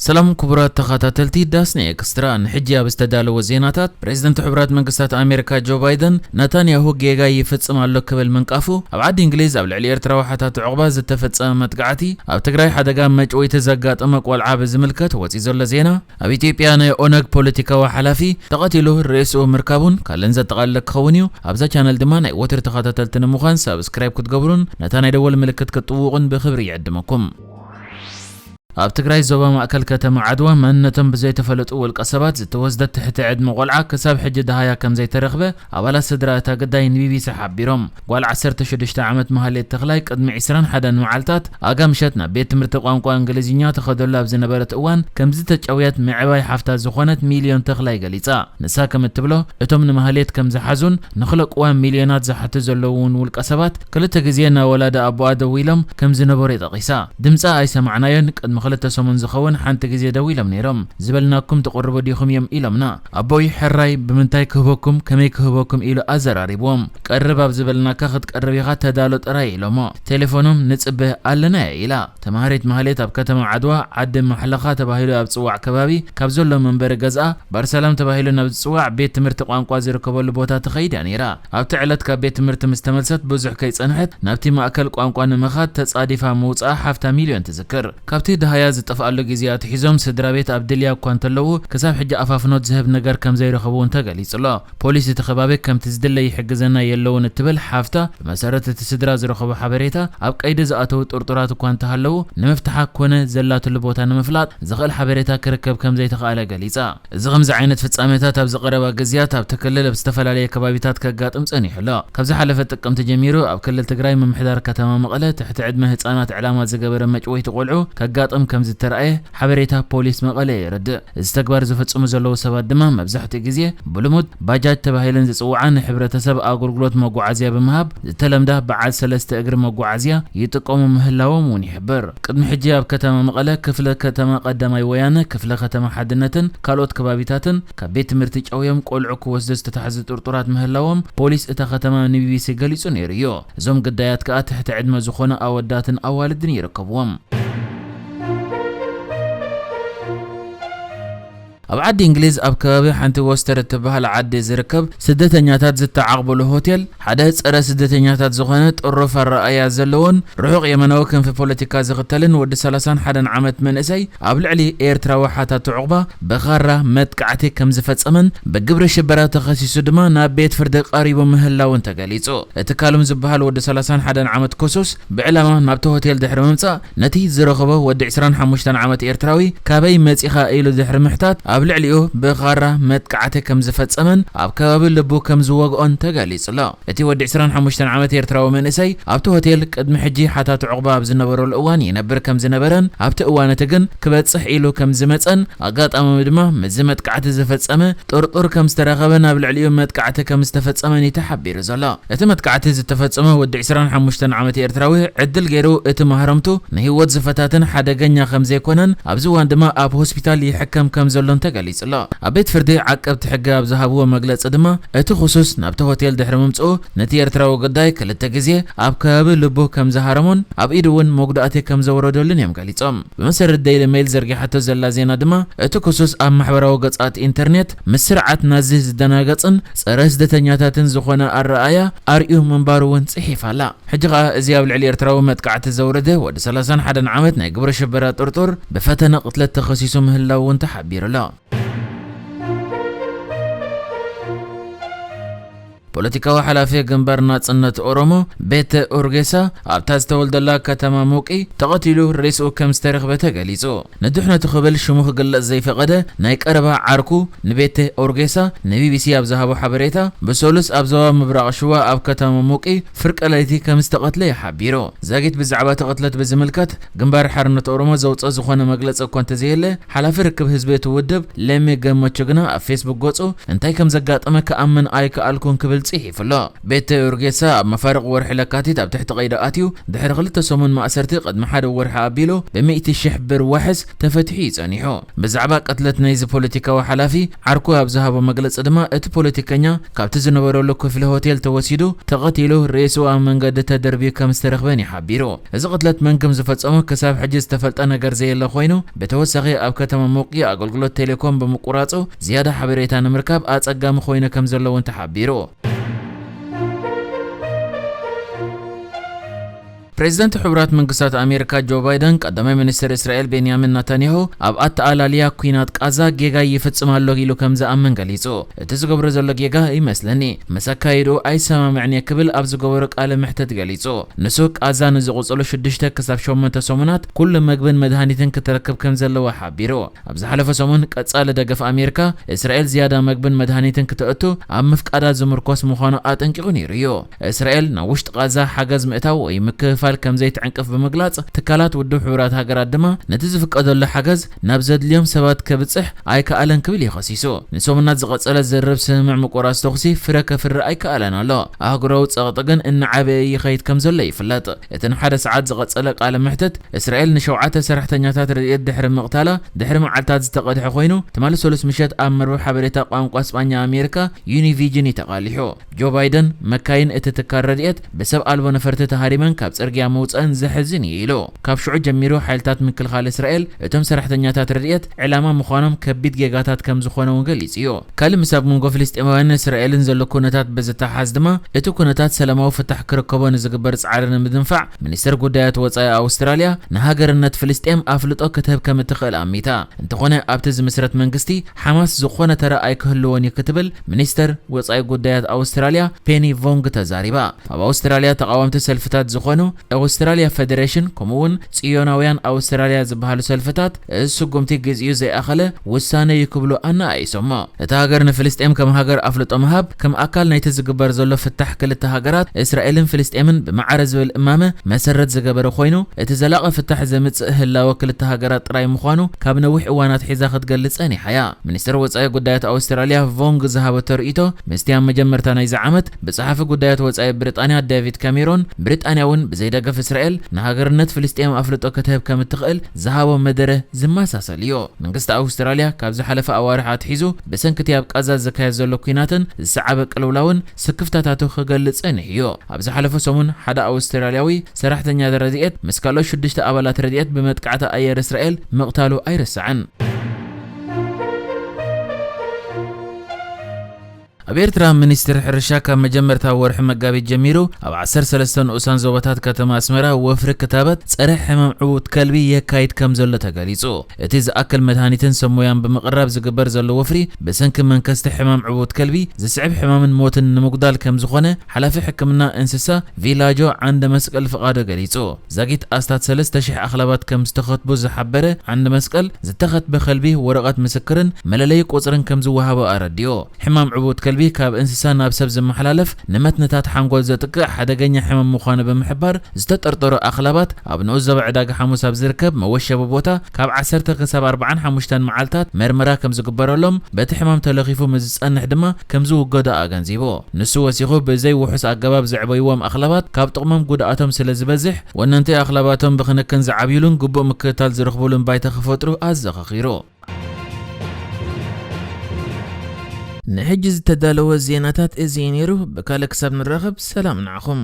ሰላም ክቡራት ተኸታተልቲ ዳስኒ ኤክስትራ፣ ንሕጂ ኣብ ዝተዳለወ ዜናታት፣ ፕሬዝደንት ሕቡራት መንግስታት ኣሜሪካ ጆ ባይደን፣ ነታንያሁ ጌጋ ይፍጽም ኣሎ ክብል ምንቃፉ፣ ኣብ ዓዲ እንግሊዝ ኣብ ልዕሊ ኤርትራዊ ሓታቲ ዑቕባ ዝተፈጸመ መጥቃዕቲ፣ ኣብ ትግራይ ሓደጋ መጭወይቲ ዘጋጠመ ቆልዓ ብዝምልከት ወጺኡ ዘሎ ዜና፣ ኣብ ኢትዮጵያ ናይ ኦነግ ፖለቲካዊ ሓላፊ ተቐቲሉ ሬስኡ ምርካቡን ካልእን ዘጠቓለለ ክኸውን እዩ። ኣብዛ ቻነል ድማ ናይ ወትሪ ተኸታተልቲ ንምዃን ሳብስክራይብ ክትገብሩን ነታ ናይ ደወል ምልክት ክትጥውቑን ብኽብሪ ይዕድመኩም። ኣብ ትግራይ ዞባ ማእከል ከተማ ዓድዋ መንነቶም ብዘይተፈለጡ ውልቀ ሰባት ዝተወስደት ትሕቲ ዕድመ ቆልዓ ክሳብ ሕጂ ደሃያ ከም ዘይተረኽበ ኣባላት ስድራ እታ ግዳይ ንቢቢሲ ሓቢሮም። ጓል ዓሰርተ ሽዱሽተ ዓመት መሃሌት ተኽላይ ቅድሚ ዕስራን ሓደን መዓልታት ኣጋ ምሸት ናብ ቤት ትምህርቲ ቋንቋ እንግሊዝኛ ትኸደሉ ኣብ ዝነበረት እዋን ከም ዝተጨውየት ምዕባይ ሓፍታ ዝኾነት ሚልዮን ተኽላይ ገሊጻ። ንሳ ከም እትብሎ፣ እቶም ንማህሌት ከም ዝሓዙን ንኽለቅዋ ሚልዮናት ዝሓቱ ዘለዉ እውን ውልቀ ሰባት ክልተ ግዜ ናብ ወላዲ ኣቦኣ ደዊሎም ከም ዝነበሩ ጠቒሳ። ድምጻ ኣይሰማዕናዮን፣ ቅድሚ ክልተ ሰሙን ዝኸውን ሓንቲ ግዜ ደዊሎም ነይሮም። ዝበልናኩም ትቕርቡ ዲኹም እዮም ኢሎምና። ኣቦይ ሕራይ ብምንታይ ክህበኩም፣ ከመይ ክህበኩም ኢሉ ኣዘራሪብዎም። ቀርብ ኣብ ዝበልናካ ክትቀርብ ኢኻ፣ ተዳሎ ጥራይ ኢሎሞ። ቴሌፎኖም ንጽበ ኣለና ኢላ። ተማሃሪት ማህሌት ኣብ ከተማ ዓድዋ ዓዲ ማሕለኻ ተባሂሉ ኣብ ዝጽዋዕ ከባቢ ካብ ዘሎ መንበሪ ገዝኣ ባርሰላም ተባሂሉ ናብ ዝጽዋዕ ቤት ትምህርቲ ቋንቋ ዝርከበሉ ቦታ ተኸይዳ ነይራ። ኣብቲ ዕለት ካብ ቤት ትምህርቲ ምስ ተመልሰት ብዙሕ ከይጸንሐት ናብቲ ማእከል ቋንቋ ንምኻድ ተጻዲፋ ምውጽኣ ሓፍታ ሚልዮን ትዝክር። ካብቲ ደሃያ ዝጠፍኣሉ ግዜ ኣትሒዞም ስድራ ቤት ኣብ ድልያ እኳ እንተለዉ ክሳብ ሕጂ ኣፋፍኖት ዝህብ ነገር ከም ዘይረኸቡ እውን ተገሊጹ ኣሎ። ፖሊስ እቲ ከባቢ ከምቲ ዝድለ ይሕግዘና የለውን እትብል ሓፍታ፣ ብመሰረት እቲ ስድራ ዝረኸቦ ሓበሬታ፣ ኣብ ቀይዲ ዝኣተዉ ጥርጡራት እኳ እንተሃለዉ፣ ንምፍትሓ ኮነ ዘላትሉ ቦታ ንምፍላጥ ዝኽእል ሓበሬታ ክርከብ ከም ዘይተኻእለ ገሊጻ። እዚ ከምዚ ዓይነት ፍጻሜታት ኣብዚ ቀረባ ግዜያት ኣብቲ ክልል ኣብ ዝተፈላለየ ከባቢታት ከጋጥም ጸኒሑ ኣሎ። ካብ ዝሓለፈ ጥቅምቲ ጀሚሩ ኣብ ክልል ትግራይ ምምሕዳር ከተማ መቐለ ትሕቲ ዕድመ ህጻናት ዕላማ ዝገበረ መጭወይቲ ቆልዑ ከጋጥም ከም ዝተራእየ ሓበሬታ ፖሊስ መቐለ የረድእ። እዚ ተግባር ዝፍጽሙ ዘለዉ ሰባት ድማ መብዛሕትኡ ግዜ ብልሙድ ባጃጅ ተባሂለን ዝጽውዓ ንሕብረተሰብ ኣገልግሎት መጓዓዝያ ብምሃብ ዝተለምዳ በዓል ሰለስተ እግሪ መጓዓዝያ ይጥቀሙ ምህላዎም እውን ይሕብር። ቅድሚ ሕጂ ኣብ ከተማ መቐለ ክፍለ ከተማ ቀዳማይ ወያነ፣ ክፍለ ከተማ ሓድነትን ካልኦት ከባቢታትን ካብ ቤት ትምህርቲ ጨውዮም ቆልዑ ክወስዱ ዝተታሕዙ ጥርጡራት ምህላዎም ፖሊስ እታ ከተማ ንቢቢሲ ገሊጹ ነይሩ እዩ። እዞም ግዳያት ከኣ ትሕቲ ዕድመ ዝኾነ ኣወዳትን ኣዋልድን ይርከብዎም። ኣብ ዓዲ እንግሊዝ ኣብ ከባቢ ሓንቲ ዎስተር እትበሃል ዓዲ ዝርከብ ስደተኛታት ዝተዓቕብሉ ሆቴል ሓደ ጸረ ስደተኛታት ዝኾነ ጥሩፍ ኣረኣእያ ዘለዎን ርሑቕ የመናዊ ክንፊ ፖለቲካ ዝኽተልን ወዲ ሰላሳን ሓደን ዓመት መንእሰይ ኣብ ልዕሊ ኤርትራዊ ሓታቲ ዑቕባ ብኻራ መጥቃዕቲ ከም ዝፈጸመን ብግብረ ሽበራ ተኸሲሱ ድማ ናብ ቤት ፍርዲ ቀሪቡ ምህላውን ተገሊጹ። እቲ ካልም ዝበሃል ወዲ ሰላሳን ሓደን ዓመት ክሱስ ብዕላማ ናብቲ ሆቴል ድሕሪ ምምጻእ ነቲ ዝረኸቦ ወዲ ዕስራን ሓሙሽተን ዓመት ኤርትራዊ ካበይ መጺኻ ኢሉ ድሕሪ ምሕታት ኣብ ልዕሊኡ ብኻራ መጥቃዕቲ ከም ዝፈጸመን ኣብ ከባቢ ልቡ ከም ዝወግኦን ተገሊጹ ኣሎ። እቲ ወዲ ዕስራን ሓሙሽተን ዓመት ኤርትራዊ መንእሰይ ኣብቲ ሆቴል ቅድሚ ሕጂ ሓታቲ ዑቕባ ኣብ ዝነበረሉ እዋን ይነብር ከም ዝነበረን ኣብቲ እዋን እቲ ግን ክበጽሕ ኢሉ ከም ዝመጸን ኣጋጣሚ ድማ ምስዚ መጥቃዕቲ ዝፈጸመ ጥርጡር ከም ዝተረኸበን ኣብ ልዕሊኡ መጥቃዕቲ ከም ዝተፈጸመን እዩ ተሓቢሩ ዘሎ። እቲ መጥቃዕቲ ዝተፈጸመ ወዲ ዕስራን ሓሙሽተን ዓመት ኤርትራዊ ዕድል ገይሩ እቲ ማህረምቱ ንህይወት ዝፈታትን ሓደገኛ ከም ዘይኮነን ኣብዚ እዋን ድማ ኣብ ሆስፒታል ይሕከም ከም ዘሎን ተገሊጹ ኣሎ። ኣብ ቤት ፍርዲ ዓቀብቲ ሕጊ ኣብ ዝሃብዎ መግለጺ ድማ እቲ ክሱስ ናብቲ ሆቴል ድሕሪ ምምጽኡ ነቲ ኤርትራዊ ጉዳይ ክልተ ግዜ ኣብ ከባቢ ልቡ ከም ዝሃረሞን ኣብ ኢዱ እውን መጉዳእቲ ከም ዘወረደሉን እዮም ገሊጾም። ብመሰረት ዴይሊ ሜይል ዘርጊሓቶ ዘላ ዜና ድማ እቲ ክሱስ ኣብ ማሕበራዊ ገጻት ኢንተርኔት ምስ ስርዓት ናዚ ዝደናገጽን ጸረ ስደተኛታትን ዝኾነ ኣረኣእያ ኣርእዩ ምንባሩ እውን ጽሒፋ ኣላ። ሕጂ ኸኣ እዚ ኣብ ልዕሊ ኤርትራዊ መጥቃዕቲ ዘውረደ ወዲ ሰላሳን ሓደን ዓመት ናይ ግብረ ሽበራ ጥርጡር ብፈተነ ቅትለት ተኸሲሱ ምህላው እውን ተሓቢሩ ኣሎ። ፖለቲካዊ ሓላፊ ግንባር ናጽነት ኦሮሞ ቤተ ኡርጌሳ ኣብታ ዝተወልደላ ከተማ ሙቂ ተቐቲሉ ሬስኡ ከም ዝተረኽበ ተገሊጹ። ንድሕነቱ ክብል ሽሙ ክግለጽ ዘይፈቐደ ናይ ቀረባ ዓርኩ ንቤተ ኦርጌሳ ንቢቢሲ ኣብ ዝሃቦ ሓበሬታ፣ ብሰሉስ ኣብ ዞባ ምብራቕ ሽዋ ኣብ ከተማ ሙቂ ፍርቂ ለይቲ ከም ዝተቐትለ እዩ ሓቢሩ። ዛጊት ብዛዕባ እቲ ቅትለት ብዝምልከት ግንባር ሓርነት ኦሮሞ ዘውፅኦ ዝኾነ መግለፂ እኳ እንተዘየለ፣ ሓላፊ ርክብ ህዝቢ እቲ ውድብ ለሚ ገመቹ ግና ኣብ ፌስቡክ ገፁ እንታይ ከም ዘጋጠመ ክኣምን ኣይከኣልኩን ክብል ጽሒፉ ኣሎ። ቤተ ኡርጌሳ ኣብ መፋርቕ ወርሒ ለካቲት ኣብ ትሕቲ ቀይዲ ኣትዩ፣ ድሕሪ ክልተ ሰሙን ማእሰርቲ ቅድሚ ሓደ ወርሒ ኣቢሉ ብሚእቲ ሽሕ ብር ዋሕስ ተፈቲሑ እዩ ጸኒሑ። ብዛዕባ ቅትለት ናይዚ ፖለቲካዊ ሓላፊ ዓርኩ ኣብ ዝሃቦ መግለጺ ድማ፣ እቲ ፖለቲከኛ ካብቲ ዝነበረሉ ክፍሊ ሆቴል ተወሲዱ ተቐቲሉ፣ ሬስኡ ኣብ መንገዲ ተደርብዩ ከም ዝተረኽበን እዩ ሓቢሩ። እዚ ቅትለት መን ከም ዝፈጸሞ ክሳብ ሕጂ ዝተፈልጠ ነገር ዘየለ ኮይኑ፣ ብተወሳኺ ኣብ ከተማ ሞቂ ኣገልግሎት ቴሌኮም ብምቁራጹ ዝያዳ ሓበሬታ ንምርካብ ኣጸጋሚ ኮይኑ ከም ዘሎ እውን ተሓቢሩ። ፕሬዚደንት ሕቡራት መንግስታት ኣሜሪካ ጆ ባይደን፣ ቀዳማይ ሚኒስትር እስራኤል ቤንያሚን ናታንያሁ ኣብ ኣተኣላልያ ኲናት ቃዛ ጌጋ ይፍጽም ኣሎ ኢሉ ከም ዝኣምን ገሊጹ። "እቲ ዝገብሮ ዘሎ ጌጋ ይመስለኒ፣ ምስ ኣካይድኡ ኣይሰማምዕን እየ" ክብል ኣብ ዝገበሮ ቃለ መሕተት ገሊጹ። ንሱ፣ "ቃዛ ንዝቕጽሉ ሽዱሽተ ክሳብ ሸሞንተ ሰሙናት ኩሉ መግብን መድሃኒትን ክትረክብ ከም ዘለዋ" ሓቢሩ። ኣብ ዝሓለፈ ሰሙን ቀጻሊ ደገፍ ኣሜሪካ እስራኤል ዝያዳ መግብን መድሃኒትን ክተእቱ ኣብ ምፍቃዳ ዝምርኮስ ምዃኑ ኣጠንቂቑ ነይሩ እዩ። እስራኤል ናብ ውሽጢ ቃዛ ሓገዝ ምእታው ወይ ምክፍፋል ከም ዘይትዕንቅፍ ብምግላጽ፣ ትካላት ውድብ ሕቡራት ሃገራት ድማ ነቲ ዝፍቀደሉ ሓገዝ ናብ ዘድልዮም ሰባት ከብጽሕ ኣይከኣለን ክብል እዩ ከሲሱ። ንሰሙናት ዝቐጸለ ዝርርብ ስምምዕ ምቁራጽ ተኹሲ ፍረ ከፍሪ ኣይከኣለን ኣሎ። ኣህጉራዊ ጸቕጢ ግን እናዓበየ ይኸይድ ከም ዘሎ ይፍለጥ። እቲ ንሓደ ሰዓት ዝቐጸለ ቃለ መሕትት፣ እስራኤል ንሸውዓተ ሰራሕተኛታት ረድኤት ድሕሪ ምቕታላ ድሕሪ መዓልታት ዝተቐድሐ ኮይኑ፣ ትማሊ ሰሉስ ምሸት ኣብ መርበብ ሓበሬታ ቋንቋ ስጳኛ ኣሜሪካ ዩኒቪዥን እዩ ተቓሊሑ። ጆ ባይደን፣ "መካይን እቲ ትካል ረድኤት ብሰብ ኣልቦ ነፈርቲ ተሃሪመን ካብ ጽርግያ ምውጸእን ዘሕዝን እዩ" ኢሉ። ካብ ሽዑ ጀሚሩ ሓይልታት ምክልኻል እስራኤል እቶም ሰራሕተኛታት ረድኤት ዕላማ ምዃኖም ከቢድ ጌጋታት ከም ዝኾነ እውን ገሊጹ እዩ። ካልእ ምስ ኣብ መንጎ ፍልስጤማውያንን እስራኤልን ዘሎ ኩነታት ብዝተሓዝ ድማ፣ እቲ ኩነታት ሰላማዊ ፍታሕ ክርከቦ ንዝግበር ጻዕሪ ንምድንፋዕ፣ ሚኒስተር ጉዳያት ወጻኢ ኣውስትራልያ ንሃገርነት ፍልስጤም ኣፍልጦ ክትህብ ከም እትኽእል ኣሚታ። እንተኾነ፣ ኣብቲ ዝምስረት መንግስቲ፣ ሓማስ ዝኾነ ተራ ኣይክህልዎን እዩ ክትብል ሚኒስተር ወጻኢ ጉዳያት ኣውስትራልያ ፔኒ ቮንግ ተዛሪባ። ኣብ ኣውስትራልያ ተቓወምቲ ሰልፍታት ዝኾኑ ኣውስትራልያ ፌደሬሽን፣ ከምኡ እውን ጽዮናውያን ኣውስትራልያ ዝበሃሉ ሰልፍታት፣ እዚ ስጉምቲ ግዜኡ ዘይኣኸለ ውሳነ እዩ ክብሉ ኣነኣኢሶሞ። እታ ሃገር ንፍልስጤም ከም ሃገር ኣፍልጦ ምሃብ ከም ኣካል ናይቲ ዝግበር ዘሎ ፍታሕ ክልተ ሃገራት፣ እስራኤልን ፍልስጤምን ብማዕረ ዝብል እማመ መሰረት ዝገበረ ኮይኑ፣ እቲ ዘላቒ ፍታሕ ዘምጽእ ህላወ ክልተ ሃገራት ጥራይ ምዃኑ ካብ ነዊሕ እዋን ኣትሒዛ ክትገልጽ ጸኒሓ እያ። ሚኒስትር ወጻኢ ጉዳያት ኣውስትራልያ ቮንግ ዝሃበቶ ርእይቶ፣ ምስቲ ኣብ መጀመርታ ናይዚ ዓመት ብጸሓፊ ጉዳያት ወጻኢ ብሪጣንያ ዴቪድ ካሜሮን፣ ብሪጣንያ እውን ብዘይ ደገፍ እስራኤል ንሃገርነት ፍልስጤም ኣፍልጦ ክትህብ ከም እትኽእል ዝሃቦ መደረ ዝመሳሰል እዩ። መንግስቲ ኣውስትራልያ ካብ ዝሓለፈ ኣዋርሕ ኣትሒዙ ብሰንኪ እቲ ኣብ ቃዛ ዝካየድ ዘሎ ኲናትን ዝሰዓበ ቅልውላውን ስክፍታታቱ ክገልጽ ጸኒሑ እዩ። ኣብ ዝሓለፈ ሰሙን ሓደ ኣውስትራልያዊ ሰራሕተኛ ረድኤት ምስ ካልኦት ሽዱሽተ ኣባላት ረድኤት ብመጥቃዕቲ ኣየር እስራኤል ምቕታሉ ኣይርሳዕን። ኣብ ኤርትራ፣ ሚኒስትሪ ሕርሻ ካብ መጀመርታ ወርሒ መጋቢት ጀሚሩ ኣብ ዓሰርተ ሰለስተ ንኡሳን ዞባታት ከተማ ኣስመራ ወፍሪ ክታበት ጸረ ሕማም ዕውት ከልቢ የካይድ ከም ዘሎ ተገሊጹ። እቲ ዝኣክል መድሃኒትን ሰብ ሞያን ብምቕራብ ዝግበር ዘሎ ወፍሪ፣ ብሰንኪ መንከስቲ ሕማም ዕውት ከልቢ ዝስዕብ ሕማምን ሞትን ንምጉዳል ከም ዝኾነ ሓላፊ ሕክምና እንስሳ ቪላጆ ዓንደ መስቀል ፍቓዱ ገሊጹ። ዛጊት ኣስታት ሰለስተ ሽሕ ኣኽላባት ከም ዝተኸትቡ ዝሓበረ ዓንደ መስቀል፣ ዝተኸትበ ከልቢ ወረቐት ምስክርን መለለዪ ቁጽርን ከም ዝወሃቦ ኣረዲኡ። ሕማም ዕውት ከልቢ ካብ እንስሳ ናብ ሰብ ዝመሓላለፍ ንመትንታት ሓንጎል ዘጥቅዕ ሓደገኛ ሕማም ምዃኑ ብምሕባር፣ ዝተጠርጠሩ ኣኽላባት ኣብ ንኡስ ዞባ ዕዳጋ ሓሙስ ኣብ ዝርከብ መወሸቢ ቦታ ካብ ዓሰርተ ክሳብ ኣርባዓን ሓሙሽተን መዓልታት መርመራ ከም ዝግበረሎም፣ በቲ ሕማም ተለኺፉ ምስ ዝጸንሕ ድማ ከም ዝውገዱ ኣገንዚቡ። ንሱ ወሲኹ፣ ብዘይ ውሑስ ኣገባብ ዘዕበይዎም ኣኽላባት ካብ ጥቕሞም ጉድኣቶም ስለ ዝበዝሕ፣ ወነንቲ ኣኽላባቶም ብክንክን ዝዓብዩሉን ግቡእ ምክትታል ዝረኽቡሉን ባይታ ክፈጥሩ ኣዘኻኺሩ። ንሕጂ ዝተዳለወ ዜናታት እዚ እዩ ነይሩ። ብካልእ ክሳብ ንራኸብ፣ ሰላም ንዓኹም።